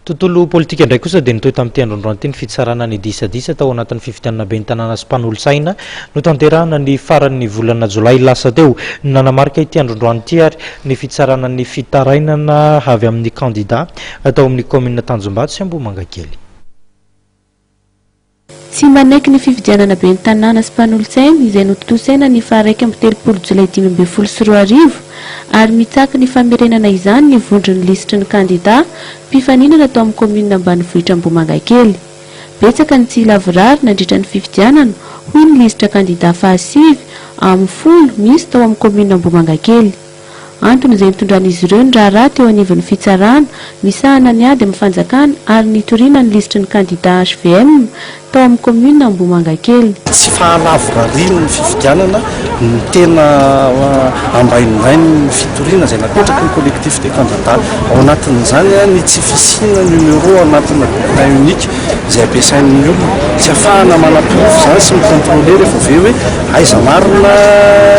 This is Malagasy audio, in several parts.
Tontolo politika indray kosa dia nitohy tamin'ity androandroany ity ny fitsarana ny disadisa tao anatin'ny fifidianana ben'ny tanàna sy mpanolotsaina notanterahana ny faran'ny volana jolay lasa teo. Nanamarika ity androandroany ity ary ny fitsarana ny fitarainana avy amin'ny kandida tao amin'ny kaominina Tanjombato sy Ambohimangakely. Tsy manaiky ny fifidianana ben'ny tanàna sy mpanolotsaina izay notontosaina ny faha 31 jolay 2015 ary mitaky ny famerenana izany ny vondron'ny lisitry ny kandida mpifaninana tao amin'ny kaominina ambanivohitra Ambohimangakely. Betsaka ny tsy lavorary nandritra ny fifidianana, hoy ny lisitra kandida fahasivy amin'ny 10 misy tao amin'ny kaominina Ambohimangakely. Antony izay nitondran'izy ireo ny raharaha teo anivon'ny fitsarana misahana ny ady amin'ny fanjakana ary nitoriana ny lisitry ny kandida hvm tao amin'ny kaominina Ambohimangakely. Tsy fahalavorarian'ny fifidianana no tena ambainimbain'ny fitoriana izay napetraky ny Collectif des candidats. Ao anatin'izany ny tsy fisiana numéro anatina bulletin unique izay ampiasain'ny olona. Tsy ahafahana manaporofo izany sy mi-contrôler rehefa avy eo hoe aiza marina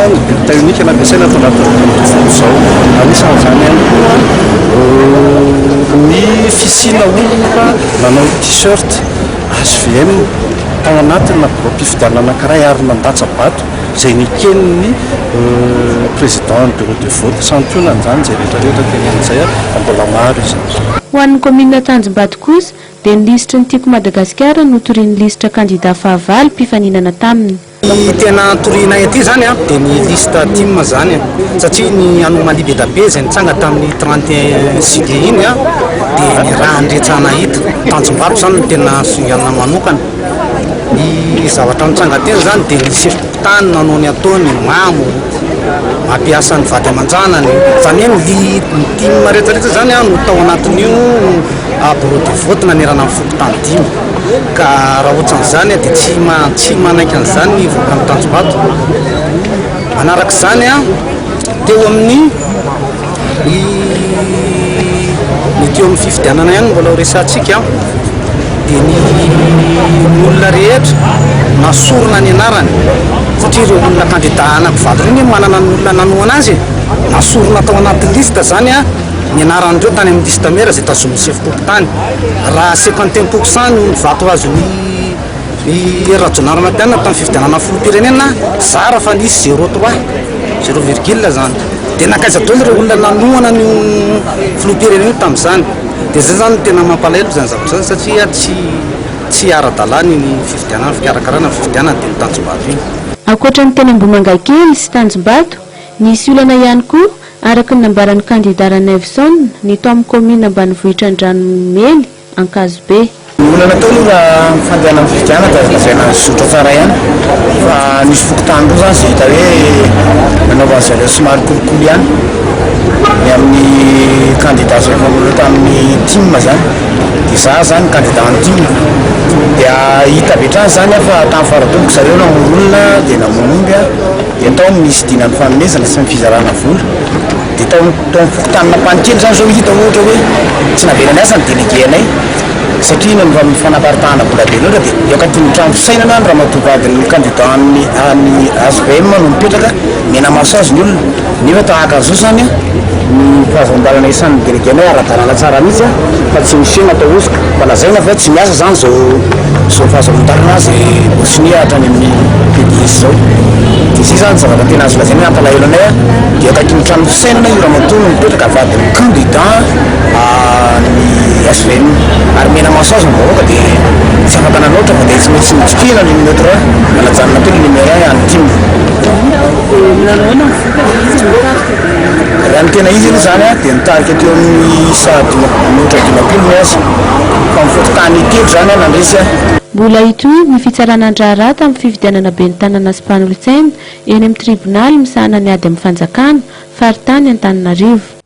ny bulletin unique nampiasaina tao anatin'izao tontolo izao. Anisan'izany ihany koa ny fisiana olona nanao t-shirt hvm tao anatina biraom-pifidianana anankiray ary nandatsa-bato izay neken'ny président ny bureau de vote. Santionany izany izay rehetra rehetra tenenina izay fa mbola maro izy. Ho an'ny kaominina Tanjombato kosa dia ny lisitry ny Tiako Madagasikara no torian'ny lisitra kandida fahavalo mpifaninana taminy. Ny tena torianay aty zany a dia ny liste tim zany satria ny anomalie be da be izay nitsanga tamin'ny 31 juillet iny a dia ny raha andretsana nahita. Tanjombato zany no tena singanina manokana. Ny zavatra nitsanga teny zany dia ny sefom-pokontany nanao ny ataony, mamo, mampiasa ny vady aman-janany, zany hoe ny ny tim rehetrarehetra zany a no tao anatin'io bureau de vote nanerana ny fokontany dimy. Ka raha ohatran'izany dia tsy ma- tsy manaiky an'izany ny vahoakan'i Tanjombato. Manarak'izany a, teo amin'ny ny ny teo amin'ny fifidianana ihany no mbola ho resahantsika dia ny ny olona rehetra nasorina ny anarany satria ireo olona kandida anankivato ireo anie manana ny olona nanohana azy e, nasorina tao anatin'ny liste zany a ny anaran'ireo tany amin'ny liste mère izay tazomin'ny sefom-pokontany. Raha 51% no ny vato azon'i Hery Rajaonarimampianina tamin'ny fifidianana filoham-pirenena, zara fa nisy zéro trois, zéro virgule zany. Dia nankaiza daholo ireo olona nanohana an'io filoham-pirenena io tamin'izany? Dia izay zany no tena mampalahelo izany zavatra izany satria tsy tsy ara-dalàna iny fifidianana, fikarakarana ny fifidianana teny Tanjombato iny. Ankoatra ny teny Ambohimangakely sy Tanjombato, nisy olana ihany koa, araka ny nambaran'ny kandida Ranaivoson, ny tao amin'ny kaominina ambanivohitra Andranomely, Ankazobe. Ny olana teo aloha raha ny fandehanan'ny fifidianana dia azo lazaina nizotra tsara ihany fa nisy fokontany roa izany izay hita hoe nanaovan'ny zareo somary kolikoly ihany ny amin'ny kandida izay efa mbola tamin'ny tim izany dia za izany kandida an'ny tim dia hita avy hatrany izany fa tamin'ny faradoboka zareo namono olona dia namono omby dia tao ny nisy dinan'ny fanomezana sy ny fizarana vola dia tao tao amin'ny fokontanin'Ampanikely izany izao hita ohatra hoe tsy navela niasa ny délégué anay satria noho ny fanaparitahana vola be loatra dia eo akaikin'ny trano fisainana ny ramatoa vadin'ny candidat an'ny an'ny hvm no mipetraka mena-maso azy ny olona nefa tahaka an'izao izany ny fahazoan-dalana isan'ny délégué anay ara-dalàna tsara mihitsy fa tsy misy hoe natao hosoka fa lazaina fa tsy miasa izany izao izao fahazoan-dalana izay voasonia hatrany amin'ny PDS izao dia izay izany zavatra tena azo lazaina hoe hampalahelo anay dia akaikin'ny trano fisainana io ramatoa no mipetraka vadin'ny candidat ny hvm ary mena-maso azy ny vahoaka dia tsy afaka nanoatra fa dia tsy maintsy nitsipihina ny numéro 3 nanajanona teo ny numéro 1 an'ny tim. Raha ny tena izy aloha izany dia nitarika teo amin'ny isa mihoatra 50 ny azy fa ny fokontany telo izany nandresy. Mbola hitohy ny fitsarana ny raharaha tamin'ny fifidianana ben'ny tanana sy mpanolotsaina eny amin'ny tribonaly misahana ny ady amin'ny fanjakana, faritany Antananarivo.